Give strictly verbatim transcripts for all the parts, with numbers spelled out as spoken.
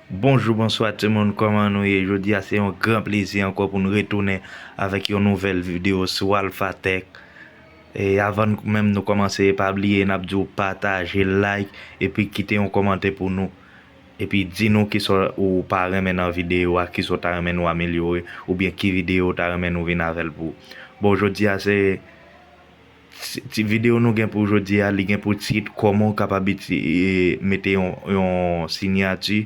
Bonjou, bonswa timoun, kòman nou ye? Jodi a se yon gran plezi ankò pou nou retounen avèk yon nouvèl videyo sou Alphatec. E avan menm nou kòmanse, pa bliye n ap di w pataje, like, epi kite yon kòmantè pou nou. Epi di nou kisa w pa renmen nan videyo a, kisa w ta renmen nou amelyore, oubyen ki videyo w ta renmen nou vin avè l pou ou. Bon, jodi a se, se, ti videyo nou gen pou jodi a, li gen pou tit kòman w kapab iti-, e, mete yon, yon siyati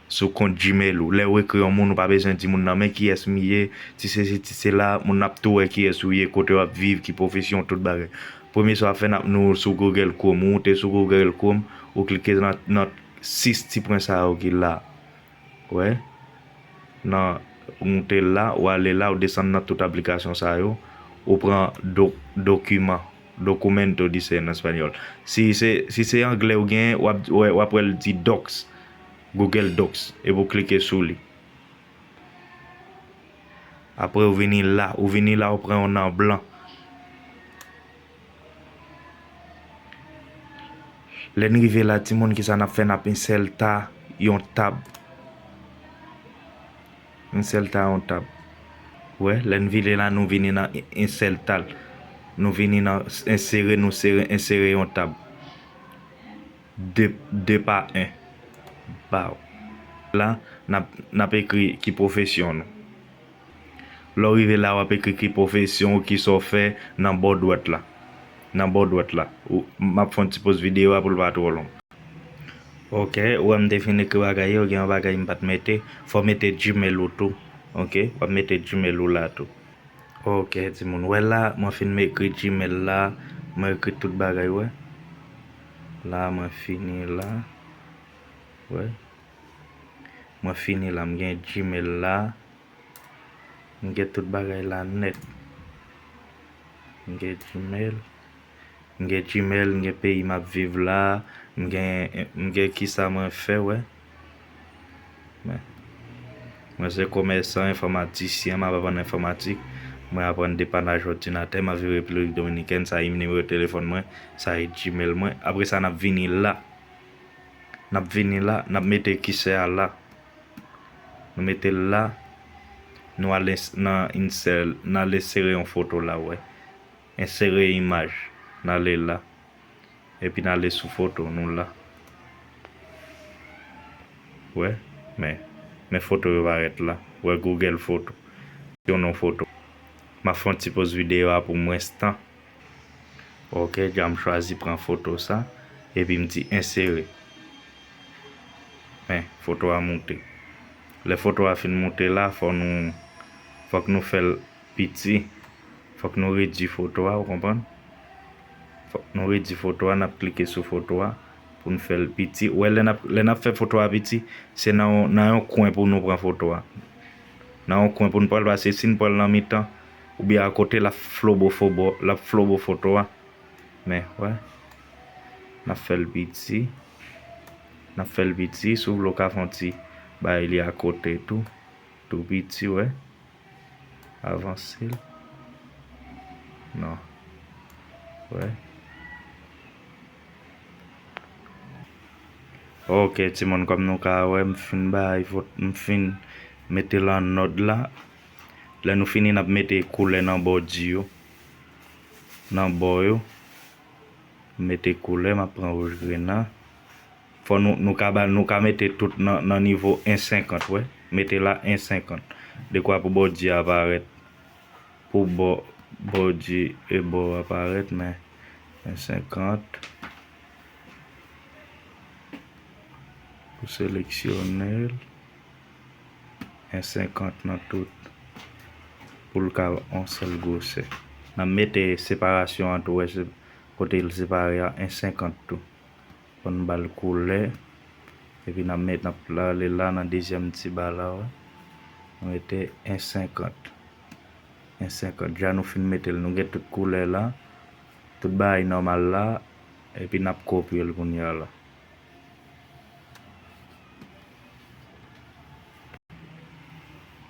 sou kont Gmail ou. Lè w ekri yon moun, ou pa bezwen di moun nan, men kiyès m ye, ti sesi, ti sela, moun nan ap tou wè kiyès ou ye, kote w ap viv, ki pwofesyon, tout bagay. Premye sa w ap fè, n ap nou sou Google Chrome. Ou te sou Google Chrome, ou klike nan, nan sis ti pwen sa yo ki la. Wè? Nan, ou moute la, ou ale la, ou desann nan tout aplikasyon sa yo, ou pran do-, dokiman, documento dice en español. Si se, si se anglè ou gen, w ap, w ap wè l di Docs, Google Docs, epi w klike sou li. Apre ou vini la, ou vini la, ou pran yon nan blan. Lè n rive la, timoun, kisa n ap fè? N ap ensèta yon tab. Ensèta yon tab. Wè, lè n vini la, nou vini nan ensèta l. Nou vini nan ensere, nou sere, ensere yon tab. De, de pa en. Baw. La, n ap, n ap ekri ki pwofesyon nou. Lè w rive la, w ap ekri ki pwofesyon ou, kisa w fè nan bò dwat la. Nan bò dwat la. Ou, m ap fè yon ti poz videyo a pou l pa twò long. Ok, ou wè m te fin ekri bagay yo, gen yon bagay m pa t mete. Fò w mete Gmail ou tou. Ok, w ap mete Gmail ou la tou. Ok, timoun, wè la, mwen fin m ekri Gmail la, mwen ekri tout bagay, wè. La, mwen fini la. Wè. Mwen fini la, m gen Gmail la. M gen tout bagay la nèt. M gen Gmail. M gen Gmail, m gen peyi m ap viv la. M gen, m gen kisa mwen fè, wè. Men, mwen se komèsan, enfòmatisyen, m ap aprann enfòmatik. Mwen aprann depanaj òdinatè, m ap viv Repiblik Dominikèn, sa e nimewo telefòn mwen, sa e Gmail mwen. Apre sa, n ap vini la. N ap vini la, n ap mete kisè a la. Nou mete l la. Nou ale s-, nan insert, n ale sere yon foto la, wè. Ensere imaj. N ale la. Epi n ale sou foto nou la. Wè, men, men foto yo parèt la. Wè Google Foto. Yon non foto. M ap fè yon ti poz videyo a pou mwens tan. Ok, dja m chwazi pran foto sa. Epi m di ensere. Men, foto a moute. Lè foto a fin moute la, fò nou, fòk nou fè l piti. Fòk nou redui foto a, ou konprann? Fòk nou redui foto a, n ap klike sou foto a pou n fè l piti. Ou wè, lè n ap, lè n ap fè foto a piti, se nan yon, nan yon kwen pou nou pran foto a. Nan yon kwen pou n pran l, paske si n pran l nan mitan, oubyen akote, l ap flobo fobo, l ap flobo foto a. Men, wè. N ap fè l piti. N ap fè l piti. Si w vle, w ka fè yon ti bay li akote tou. Tou piti, wè. Avanse l. Non. Wè. Ok, timoun, kòm nou ka wè, m fin bay vot, m fin mete l an nòd la. Lè nou fini, n ap mete koulè nan bòdi yo. Nan bò yo. M mete koulè, m ap pran wouj grenn nan. Fò nou, nou ka ba, nou ka mete tout nan, nan nivo en senkant, wè. Mete la en senkant. Dekwa pou bòdi a parèt. Pou bò, bòdi e bò a parèt, men en senkant. Pou seleksyone l. En senkant nan tout. Pou l ka yon sèl gwosè. N ap mete separasyon an tou, wè, se kote l separe a, en senkant tou. Fò n ba l koulè. Epi n ap met, n ap ale la nan dezyèm ti ba la, wè. Nou mete en senkant. En senkant. Deja nou fin mete l. Nou gen tout koulè la. Tout bagay nòmal la. Epi n ap kopye l kounye a la.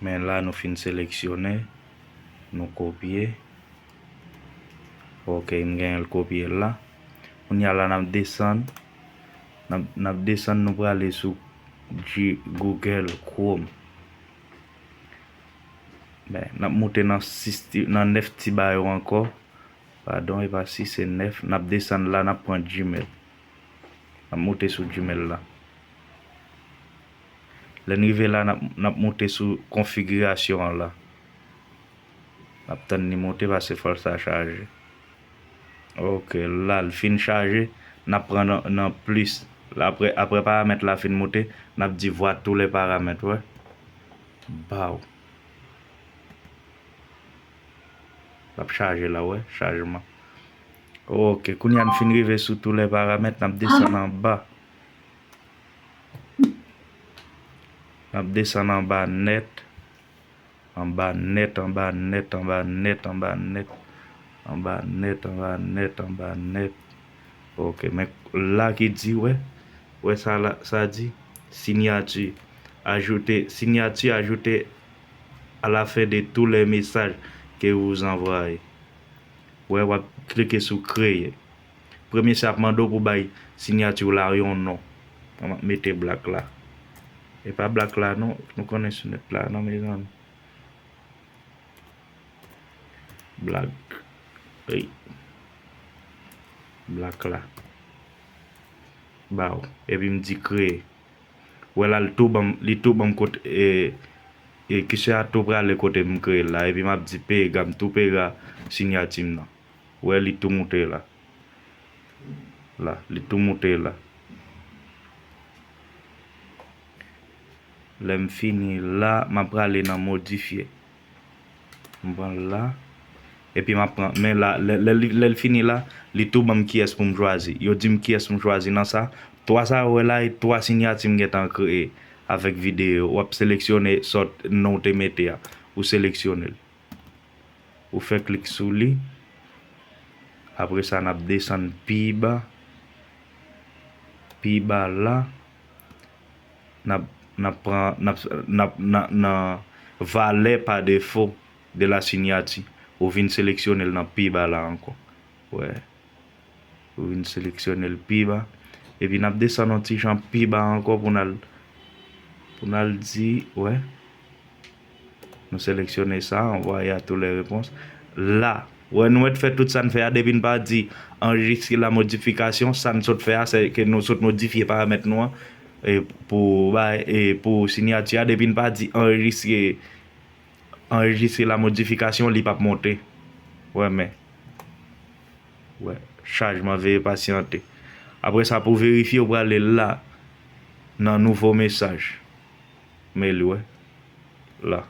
Men la nou fin seleksyone, nou kopye. Ok, m genyen l kopye la. Kounye a la n ap desann. N ap, n ap desann, nou prale sou G Google Chrome. Men, n ap moute nan sis ti, nan nèf ti ba yo ankò. Padon, e pa sis, se nèf. N ap desann la, n ap pran Gmail. N ap moute sou Gmail la. Lè n rive la, n ap, n ap moute sou konfigirasyon an la. N ap tann li moute paske fò l sa chaje. Ok, la l fin chaje, n ap pran nan, nan plis. La, apre, apre paramèt la fin moute, n ap di voir tous les paramètres, wè. Baw. L ap chaje la, wè, chajman. Ok, kounye a n fin rive sou tous les paramètres, n ap desann anba. N ap desann anba nèt. Anba nèt, anba nèt, anba nèt, anba nèt. Anba nèt, anba nèt, anba nèt. Ok, men la ki di, wè. Wè sa la, sa di, signature. Ajouter, signature ajoutée à la fin de tous les messages que vous envoyez. Wè, w ap klike sou créer. Premye sa ap mande w pou bay sinyati w la yon non. Mwen m ap mete Black la. E pa Black la non, nou konnen sou nèt la non, mezanmi. Black. Ey. Black la. Baw. Epi m di créer. Wè la, li tou ban m, li tou ban m kote, e, e, kisè a tou prale kote m kreye l la, epi m ap di pega, m tou pega sinyati m nan. Wè, li tou moute la. La, li tou moute la. Lè m fini la, m ap prale nan modifye. M pran l la. Epi m ap pran, men la, lè, lè, lè l fini la, li tou ban m kiyès pou m chwazi. Yo di m kiyès pou m chwazi nan sa. Twa sa yo wè la, e twa sinyati m gentan kreye avèk videyo. W ap seleksyone sòt non w te mete a. Ou seleksyone l. Ou fè klik sou li. Apre sa, n ap desann pi ba. Pi ba la. N ap, n ap pran, n ap, n ap, nan, nan valè pa defo de la sinyati. Ou vin seleksyone l nan pi ba la ankò. Wè. Ou vin seleksyone l pi ba. Epi n ap desann yon ti jan pi ba ankò pou n al, pou n al di, wè. Nou seleksyone sa, envoyer à tous les réponses. La, wè nou mèt fè tout sa n fè a, depi n pa di enregistre la modification, sa n sot fè a, se ke nou sot modifye paramèt nou an, e pou bay, e pou sinyati a, depi n pa di enregistre, enregistre la modification, li p ap monte. Wè, men. Wè, chajman, veye pasyante. Apre sa, pou verifye, ou prale la, nan nouvo mesaj. Men li, wè. La.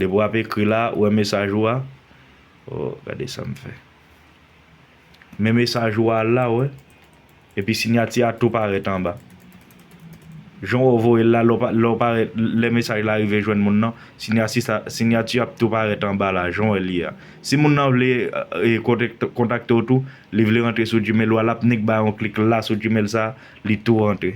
Depi w ap ekri la, ou wè mesaj ou a. Oh, gade sa m fè. Men mesaj ou a la, wè. Epi sinyati a tou parèt anba. Jan w voye l la, lè w pa, lè w parèt, lè mesaj la rive jwenn moun nan, sinyati sa, sinyati ap tou parèt anba la, jan w wè l ye a. Si moun nan vle, e, kontakte, kontakte w tou, li vle rantre sou Gmail ou a, l ap nik ba yon klik la sou Gmail sa, li tou rantre.